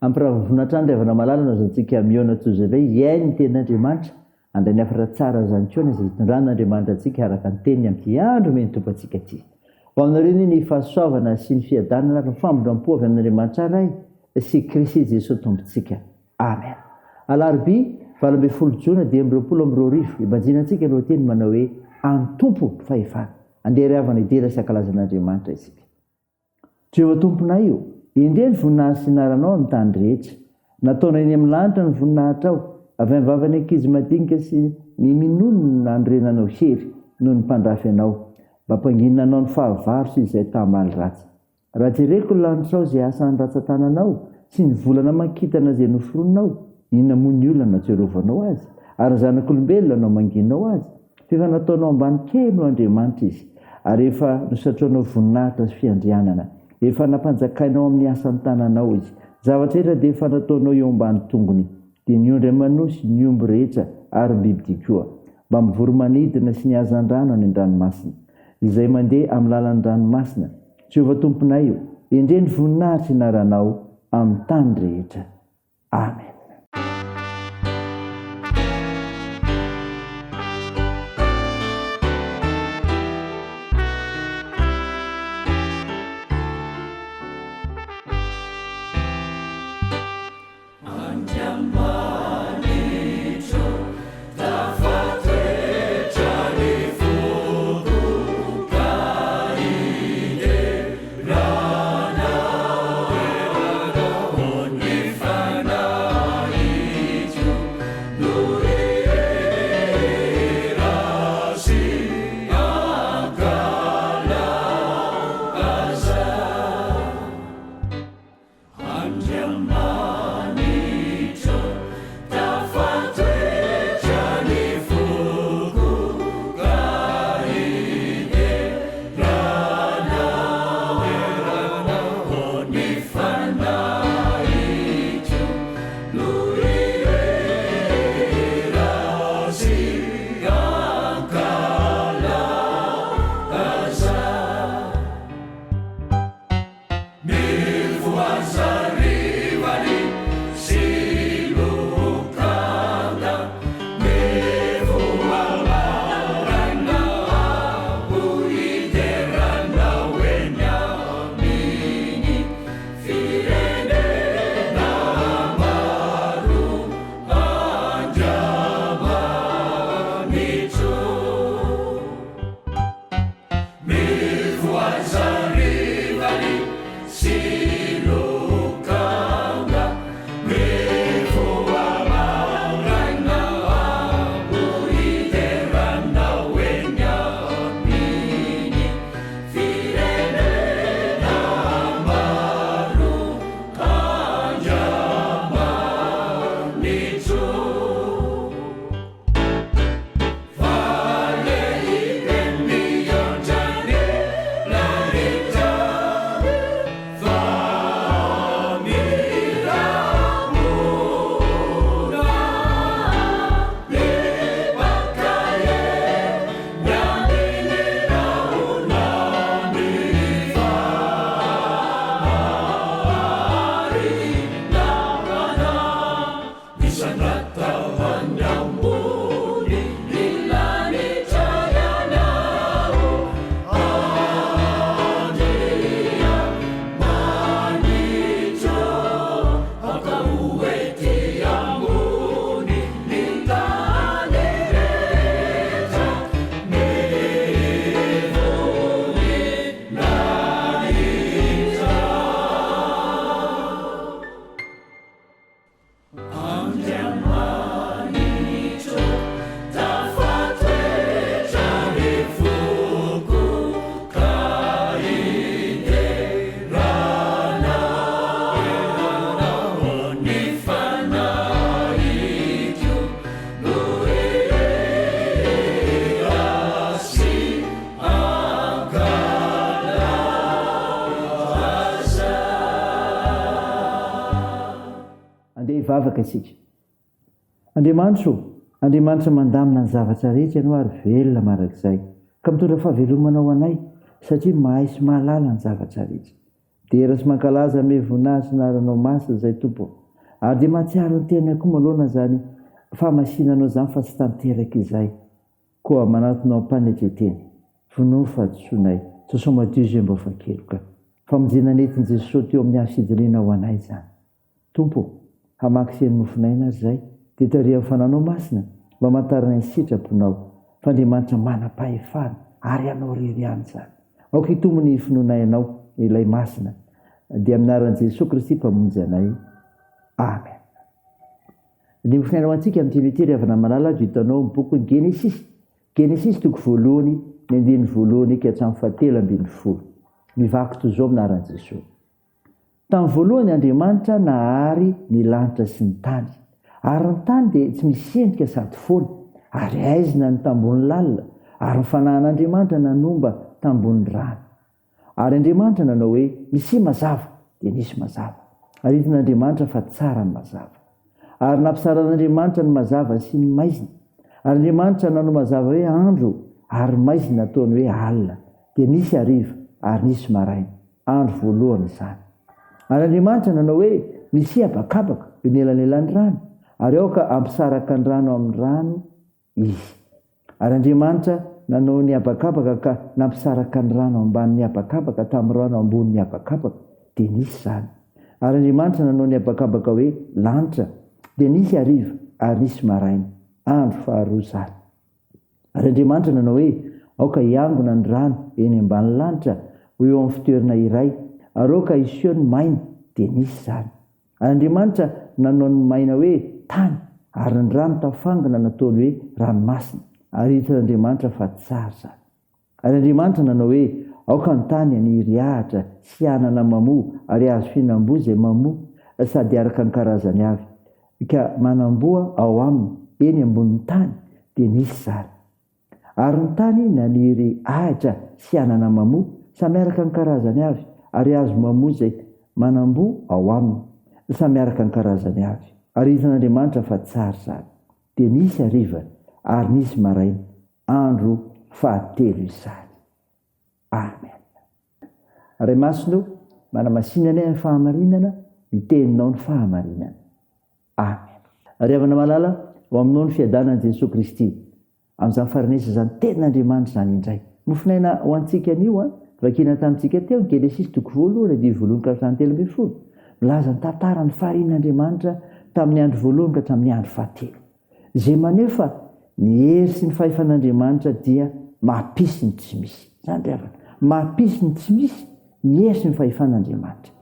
Ampiravoravoana hatrany ry havana malala no azontsika mihaona toy izao indray hihaino ny tenin'Andriamanitra, handray ny hafatra tsara izany koa izay hitondran'Andriamanitra antsika araka ny teniny amin'ity andro omen'ny Tompo antsika ity. Ho aminareo anie ny fahasoavana sy ny fiadanana ary ny famindram-po avy amin'Andriamanitra Ray sy Kristy Jesoa Tompontsika. Amen. Alarobia 18 jona 2025, ibanjinantsika ny lohateny manao hoe An'ny Tompo ny fahefana. Andeha ry havana hidera sy hankalaza an'Andriamanitra isika. Jehovah Tomponay ô, endrey ny voninahitry sy anaranao amin'ny tany rehetra. Nataonao eny amin'ny lanitra ny voninahitrao, avy amin'ny vavan'ny ankizy madinika sy ny minono no nanorenanao hery noho ny mpandrafy anao, mba hampanginina anao ny fahavalo sy izay ta-hamaly ratsy. Raha jereko ny lanitrao izay asan'ny rantsan-tananao, sy ny volana aman-kintana izay noforoninao, inona moa ny olona no ahatsiarovanao azy, ary ny zanak'olombelona no amangianao azy? F'efa nataonao ambany kely noho Andriamanitra izy, ary efa nosatroanao voninahitra sy fiandrianana. Efa nampanjakainao amin'ny asan'ny tananao izy. Ny zavatra rehetra dia efa nataonao eo ambany tongony, dia ny ondry aman'osy, ny omby rehetra, ary ny bibidia koa, mbamin'ny voro-manidina sy ny hazandrano any an-dranomasina, izay mandeha amin'ny lalan'ny ranomasina. Jehovah Tomponay ô, endrey ny voninahitry ny anaranao amin'ny tany rehetra. Amen. Andeha hivavaka isika. Andriamanitra ô, Andriamanitra mandamina ny zavatra rehetra Ianao ary velona mandrakizay, ka mitondra fahavelomana ho anay, satria mahay sy mahalala ny zavatra rehetra. Midera sy mankalaza hanome voninahitra ny anaranao masina izay Tompo ô. Ary dia mahatsiaro ny tenanay koa manoloana izany fahamasinanao izany fa tsy tanteraka izay. Koa manatona ao am-panetren-tena. Vonoy ny fahadisoanay. Sasao madio izay mba voakeloka. Famonjena nentin'i Jesoa teo amin'ny hazo fijaliana ho anay izany. Tompo ô, hamaky sy heno mofon'aina ary izay, dia tarihan'ny Fananao Masina mba hamantaranay ny sitraponao, fa Andriamanitra manam-pahefana ary Ianao irery ihany izany. Aoka hitombo ny finoanay Anao, Ilay Masina, dia amin'ny anaran'i Jesoa Kristy Mpamonjy anay. Amen. Ny mofon'aina ho antsika amin'ity anio ity ry havana malala dia hitanao amin'ny bokin'ny Genesisy. Genesisy toko voalohany, ny andininy voalohany ka hatramin'ny fahatelo 12. Mivaky toy izao amin'ny anaran'i Jesoa. Tamin'ny voalohany Andriamanitra nahary ny lanitra sy ny tany. Ary ny tany dia tsy misy endrika sady foana, ary haizina ny tambony lalina, ary ny Fanahin'Andriamanitra nanomba tambonin'ny rano. Ary Andriamanitra nanao hoe, Misia mazava! Dia nisy mazava. Ary hitan'Andriamanitra fa tsara ny mazava. Ary nampisaran'Andriamanitra ny mazava sy ny maizina. Ary Andriamanitra nanao mazava hoe andro, ary maizina nataony hoe alina. Dia nisy hariva, ary nisy maraina. Andro voalohany izany. Ary Andriamanitra nanao hoe, Misia habakabaka eo anelanelan'ny rano, ary aoka hampisaraka ny rano amin'ny rano Izy. Ary Andriamanitra nanao ny habakabaka ka nampisaraka ny rano ambanin'ny habakabaka tamin'ny rano ambonin'ny habakabaka, dia nisy izany. Ary Andriamanitra nanao ny habakabaka hoe lanitra, dia nisy hariva ary nisy maraina, andro faharoa izany. Ary Andriamanitra nanao hoe, Aoka hiangona ny rano eny ambany lanitra ho eo amin'ny fitoerana iray, ary aoka hiseho ny maina, dia nisy izany. Ary Andriamanitra nanao ny maina hoe tany, ary ny rano tafangona nataony hoe ranomasina, ary hitan'Andriamanitra fa tsara izany. Ary Andriamanitra nanao hoe, Aoka ny tany haniry ahitra sy hanana mamoa ary hazo fihinam-boa izay mamoa sady araka ny karazany avy, ka manam-boa ao aminy eny ambonin'ny tany, dia nisy izany. Ary ny tany naniry ahitra sy anana mamoa, samy araka ny karazany avy, ary hazo mamoa izay manam-boa ao aminy, samy araka ny karazany avy. Ary hitan'Andriamanitra fa tsara izany. Dia nisy hariva ary nisy maraina, andro fahatelo izany. Amen. Ray Masina o, manamasina anay amin'ny fahamarinana, ny teninao ny fahamarinana. Amen. Ry havana malala, ho aminao ny fiadanan'i Jesoa Kristy. Amin'izany faran'isa izany tenin'Andriamanitra izany indray. Mofonaina ho antsika anio an, vakina tamintsika teo ny Genesisy toko voalohany andininy voalohany ka hatramin'ny 13. Milaza ny tantaran'ny faharian'Andriamanitra tamin'ny andro voalohany ka hatramin'ny andro fahatelo. Izay maneho fa ny hery sy ny fahefan'Andriamanitra dia mampisy ny tsy misy. Izany ry havana. Mampisy ny tsy misy ny hery sy ny fahefan'Andriamanitra.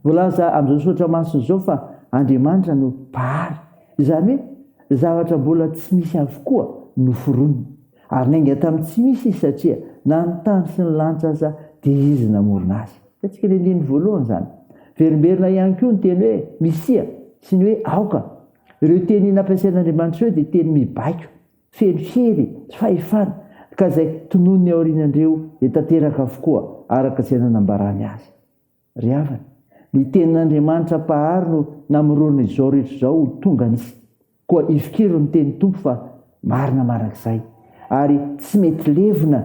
Voalaza amin'izao soratra masina izao fa Andriamanitra no Mpahary. Izany hoe zavatra mbola tsy misy avokoa no foroniny. Ary niainga tamin'ny tsy misy izy satria na ny tany sy ny lanitra aza dia izy namorona azy. Hitantsika ny andininy voalohany izany. Miverimberina ihany koa ny teny hoe Misia sy ny hoe aoka. Ireo teny nampiasain'Andriamanitra ireo dia teny mibaiko, feno hery sy fahefana, ka izay tononiny aorianan'ireo dia tanteraka avokoa araka izay nanambarany azy. Ry havana, ny tenin'Andriamanitra Mpahary no namorona izao rehetra izao ho tonga nisy. Koa ifikiro ny tenin'ny Tompo fa marina mandrakizay, ary tsy mety levona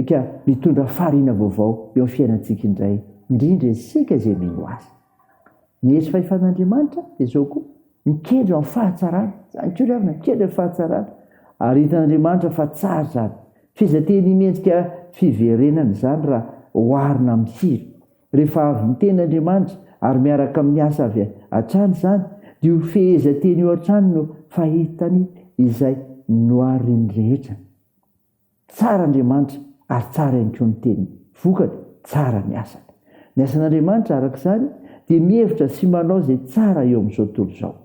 ka mitondra fahariana vaovao eo amin'ny fiainantsika indray, indrindra isika izay mino Azy. Ny hery sy fahefan'Andriamanitra dia izao koa, mikendry amin'ny fahatsarana. Izany koa ry havana, mikendry amin'ny fahatsarana. Ary hitan'Andriamanitra fa tsara izany. Fehezanteny miendrika fiverenana izany raha oharina amin'ny hira. Rehefa avy miteny Andriamanitra ary miaraka amin'ny asa avy hatrany izany, dia io fehezanteny io hatrany no fahitany izay nohariny rehetra. Tsara Andriamanitra ary tsara ihany koa ny teniny. Vokany, tsara ny asany. Ny asan'Andriamanitra, araka izany, dia mihevitra sy manao izay tsara eo amin'izao tontolo izao.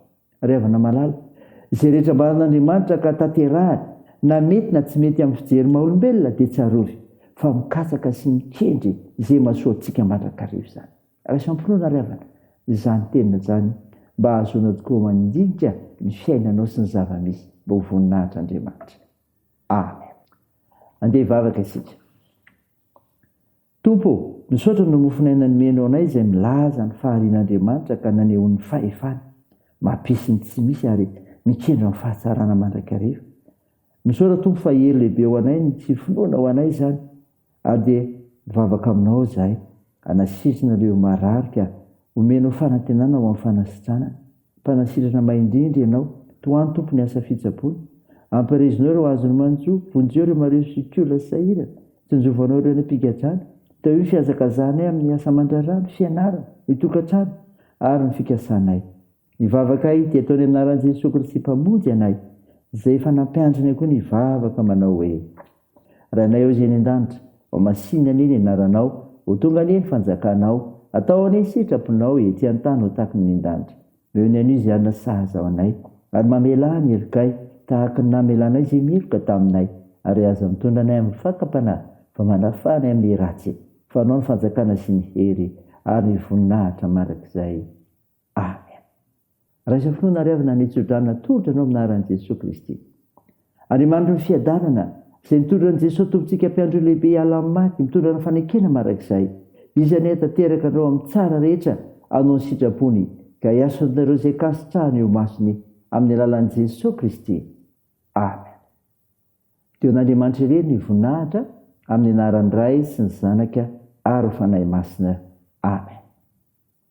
Ry havana malala, izay rehetra ambaran'Andriamanitra ka tanterahany, na mety na tsy mety amin'ny fijery maha olombelona, dia tsarovy fa mikatsaka sy mikendry izay mahasoa antsika mandrakariva izany. Raiso am-pinoana ry havana izany tenina izany mba hahazoana tokoa mandinika ny fiainanao sy ny zava-misy mba ho voninahitr'Andriamanitra. Amen. Andeha hivavaka isika. Tompo ô, misaotra noho ny mofon'aina nomenao anay izay milaza ny faharian'Andriamanitra ka nanehoany ny fahefany, mampisy ny tsy misy ary mikendry amin'ny fahatsarana mandrakariva. Misaotra Tompo fa hery lehibe ho anay ny tsy finoana ho anay izany ary dia mivavaka aminao izahay. Hanasitrana ireo marary ka omenao fanantenana ho amin'ny fanasitranana. Mpanasitrana mahay indrindra Ianao, tohano Tompo ny asa fitsaboana. Ampirezinao ireo azon'ny manjo, vonjeo ireo marefo sy kola sy sahirana, tsinjovanao ireo any am-pigadrana. Tahio ny fihazakazahanay amin'ny asa aman-draharaha, ny fianarana, ny tokantrano ary ny fikasanay. Ny vavakay dia ataonay amin'ny anaran'i Jesoa Kristy Mpamonjy anay, izay efa nampiandrinay koa ny vavaka manao hoe, Rainay ao izay any an-danitra, ho masìna anie ny anaranao, ho tonga anie ny fanjakanao, atao anie ny sitraponao ety an-tany ho tahaky ny any an-danitra. Omeo ny anio izay hanina sahaza ho anay, ary mamelà ny helokay, tahaky ny namelanay izay meloka taminay, ary aza mitondra anay amin'ny fakam-panahy, fa manafaha anay amin'ny ratsy, fa Anao ny fanjakana sy ny hery ary ny voninahitra mandrakizay. Amen. Raiso finoana ary avy nanitso-drano natolotra anao amin'ny anaran'i Jesoa Kristy. Andriamanitry ny fiadanana, izay nitondra an'i Jesoa Tompontsika Mpiandry lehibe hiala amin'ny maty, mitondra ny fanekena mandrakizay. Izy anie hatanteraka anareo amin'ny tsara rehetra hanao ny sitrapony, ka hiasa anareo izay ankasitrahany eo imasony, amin'ny alalan'i Jesoa Kristy. Amen. Dia ho an'Andriamanitra irery ny voninahitra, amin'ny anaran'ny Ray sy ny Zanaka ary Fanahy Masina.